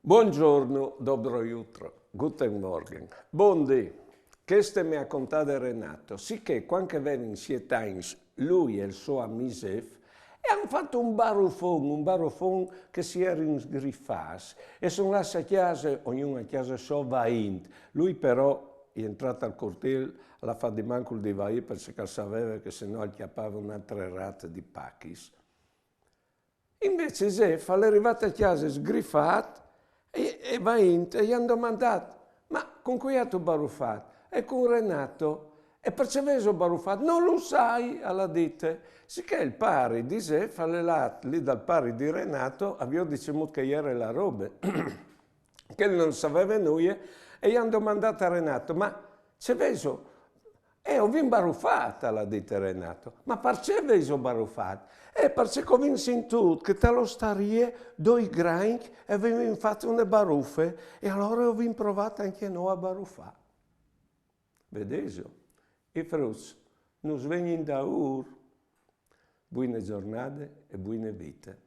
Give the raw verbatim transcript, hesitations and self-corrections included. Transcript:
Buongiorno, dobro jutro, guten Morgen. Bondì, cheste me à contade Renato, sicché quand che a vevin siet agns, lui e il so amì Zef, e àn fat un barufon, un barufon che si jerin sgrifâts, e a son lâts a cjase, ognun a cjase sô, vaint. Lui però, jentât tal cortîl, al à fat di mancul di vaî, parcè che al saveve che se no al cjapave une altre rade di pachis. Invezit Zef al è rivât a cjase sgrifât e, e vaint, e i àn domandât: «Ma cun cui âstu barufât?» «E cun Renato.» «E parcè vêso barufât?» «No lu sai», al à dite. Sicché il pari di Zef al è lât li dal pari di Renato a viodi cemût che e jere la robe, che no saveve nuie, e i àn domandât a Renato: «Ma ce vêso?» «Eh, o vin barufât», al à dite Renato. «Ma parcè vêso barufât?» «Eh, parcè che o vin sintût che te ostarie doi grancj a vevin fat une barufe, e alore o vin provât ancje nô a barufâ.» Vedêso, i fruts nus vegnin daûr. Buine zornade e buine vite.